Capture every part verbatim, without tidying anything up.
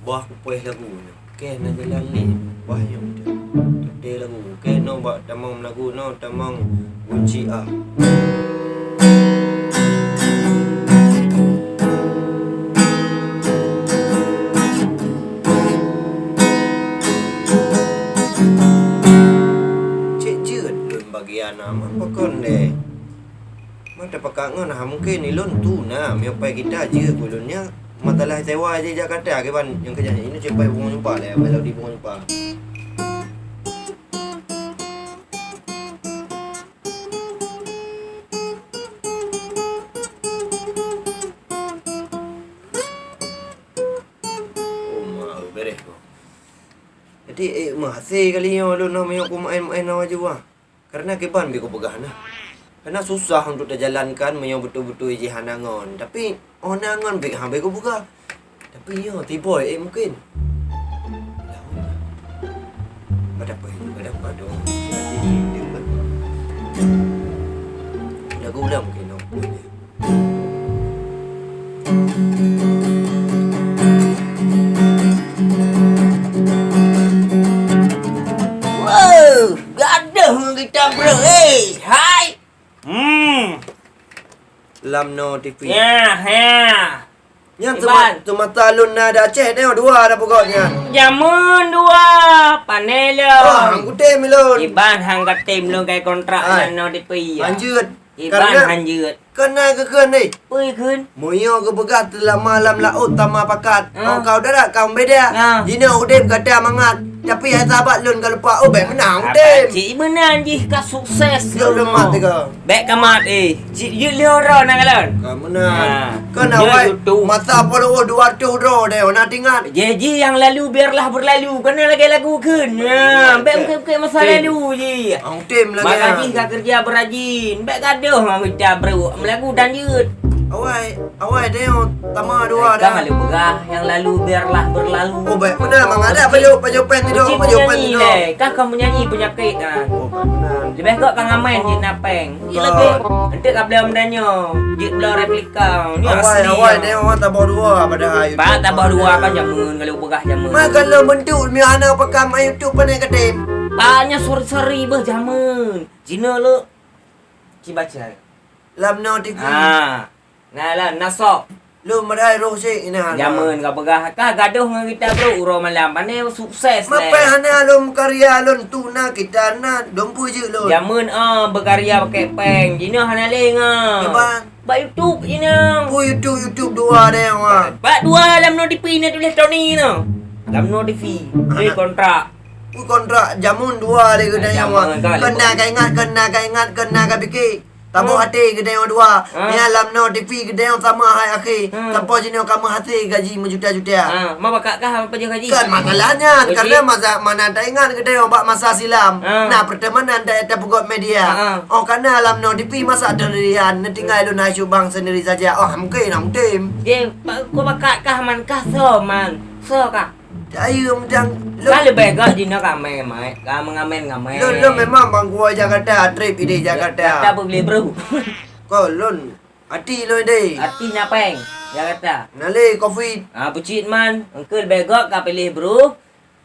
Bah kupoh lagu nyoe. Keh na jalan lé, bah nyoe teuh. Teuntèe lagu. Keh nyoe bak tamong lagu nyoe, tamong gunci ah. Cit jeuet lôn bagian amat pakon deh. Mata pakat ngon ha mungken ilôn tu na, meunyoe pai kita jeuet keu lôn nyan. Masalah sewa aja Jakarta kiban nyang kerja ini cepai bunga nyumpah leh, pai di bunga nyumpah. Oh, ma, beres ko. Jadi, eh, meuhase kali nyoe lôn nyoe meunyoe ku maén-maén nyoe aju ah. Karena kiban bèk kupeugah na. Karena susah untuk tajalankan meunyoe beutôi-beutôi jih hana ngon. Tapi, oh, hana ngon bèk, ha, bèk kupeugah. Tapi nyoe, tiboh, eh, mungkin. Pada apa itu? Pada apa dong? Lagu ulang mungkin dong. Wow, gadoh ngon kita, bro. Hei, hai. Hmm. Lam no T V. Ya, ya. Nyan Iban. Sema-, semata lôn na di Aceh, tengok dua dah pokok nyan. Jameun dua, pane lom. Wah, hang kutem lôn. Iban hang katem lôn kai kontrak. Hai. Lam no T V ya. Lanjut. Iban karena hanjeuet. Kena keu kheun ni. Peue kheun? Meunyoe geupeugah teulama lam laôt tama pakat. Ah. Oh, kau darat, kau beda. Ah. Jinoe udeb gata mangat. Tapi hai sahabat lôn ka lupa, oh, bèk meunan udeb. Cit meunan jih ka sukses. Jok lôn mat tiga. Bèk ka mat, eh. Cit jeuet lheueh uroe na kalon. Ka meunan. Ah. Kan awai masa puluh dua ratus droe deh, na tingat. Janji yang lalu biarlah berlalu. Kena lagèe lagu kheun. Ya, bèk ukét-ukét masa lalu jih. Tem lagèe. Mak Haji ka kerja berajin. Bèk gadoh ngon kita, bro. Meulagu dan jeuet. Awai, awai, deh, tama dua dah. Kang lalu peugah, yang lalu biarlah berlalu. Oh, baik. Benar, Mang. Ada apa, Jok? Apa jawapan tu, Jok? Apa jawapan tu, Jok? Kah kamu nyanyi penyakit, kan? Oh, baik, benar. Lebih kok kang amen jeuet na pèng. Jeuet lagi. Enteuk ka bloe meunyo. Jeuet bloe replika. Ni asli. Awai, deh, awai, tabah dua pada hari tu. Pak, tabah dua kan jameun, kalau peugah jameun. Maka lo bentuk mi anak pekam YouTube pané katem. Pak, nya sori-sori beuh jameun. Cina lo. Ci baca. Lam no T V. Ha. Nah, lah, nasok. Lôn meudai roh sik inan. Jameun ka peugah, ka gadoh ngon kita, bro, uroe malam. Pané sukses lé. Mapai hana lôn karya lôn tu na kita na, dum peue jeuet lôn. Jameun, ah, beukarya pakai pèng. Jinoe hana lé ngon. Kiban? Bak YouTube jinoe. Peue YouTube, YouTube dua deh, wah. Bak dua lam no T V na tuléh Tony tu. Lam no T V. Bri kontrak. Peue kontrak jameun dua lé geutanyoe, wah. Jameun ka lé. Kena ka ingat, kena ka ingat, kena ka pike. Taboh até geutanyoe dua. Nyan lam no T V geutanyoe sama hai akhé. Sampoe jinoe ka meuhasé gaji meujuta-juta. Ha, ma bakat kah pajoh gaji? Kan masalah nyan, karena masa mana taingat geutanyoe bak masa silam. Nah, pertemanan ta-, tapeugot media. Oh, karena lam no T V masa teulian, neutinggai lôn hai syubang sendiri saja. Oh, mungkin, mungkin. Jeh, ko bakat kah man kah soe man? Soe kah? Ayeue meucang lôn. Ka leubeh gak jinoe ka amai-amai, ka mengamen-ngamen. Lôn, lôn memang bangkua Jakarta, trip idéh Jakarta. Jakarta apa beli bro? Ko lôn ati lôn idéh. Ati na pèng Jakarta. Na lé covid. Ah, peucit man, engkeul leubeh gak ka piléh bro.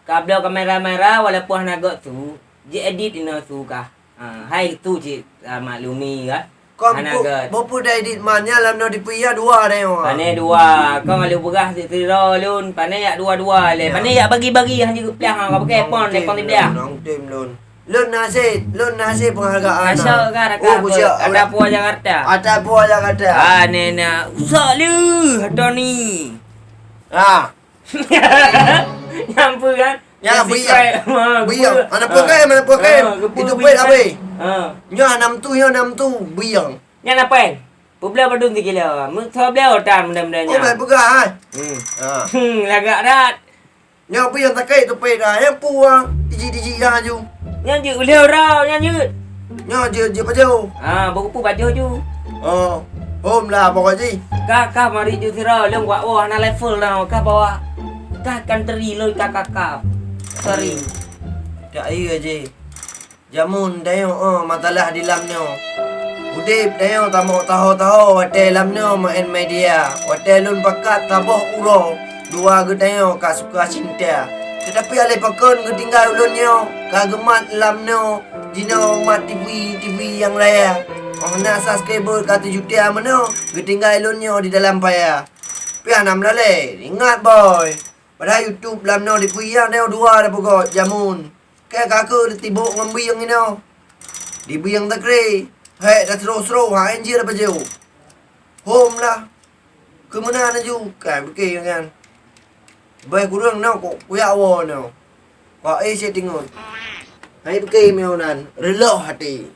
Ka bloe kamera-mera walaupun hana gak su. Jiedit inoe su kah? Ah, hai tu cit, ah, maklumi kah. Kon hana gèt. Boh peue dai dit man nyan lam no T V ya dua dai nyoe. Pané dua, kon alu peugah sit sidroe lôn, pané yak dua-dua lé. Ya. Pané yak bagi-bagi hana geupeugah, ka pakai pon, lé pon siblah. Nong tem lôn. Lôn na sit, lôn na sit penghargaan. Asal ka raka. Oh, busiak, ada puas Jakarta. Ada puas Jakarta. Ah, nena usah lu, Tony. Ah. Nyampu kan? Ya, buyang. Buyang. Mana pokai, mana pokai? Itu pun habis. Ha. Nyoe enam tu, nyoe enam tu, buyang. Nyan apa? Publa badun sikilo. Meusoe beliau tan mudah-mudahan. Oh, baik peugah, hai. Hmm. Ha. Hmm, lagak dat. Nyoe buyang takai tu pai dah. Yang puang, iji-iji dah ju. Nyan je uleh orang, nyan je. Nyoe je, je pajoh. Ha, buku pu pajoh ju. Oh, hom lah pokok jih. Ka, ka mari ju sira, lôn wak wah na level dah, ka bawa. Ka kan teri lôn ka, ka, ka. Sorry. Tak iya je. Jameun dayoe, oh, masalah di lam nyoe. Udeb dayoe tamok taho-taho watèe lam nyoe maén media. Watèe lôn pakat saboh uroe. Dua geutanyoe ka suka cinta. Tetapi alai pakon geutinggai ulôn nyoe ka geumat lam noe jinoe mat TV, TV nyang raya. Oh na subscriber ka tujuh juta meunoe geutinggai ulôn nyoe di dalam paya. Piah na meulalée, ingat boy. Padahai YouTube lam noe dipuyang nyoe dua dah peugot jamun. Keu ka keu tibok ngon bieng inoe. Di bieng takre, hek dah sero-sero ha enjir apa jeuh. Hom lah. Keu meunan laju, kai pike nyan. Bai kureueng nyoe kok kuyak woe nyoe. Kok eh cek tingon. Hai pike meunan, reuloh hati.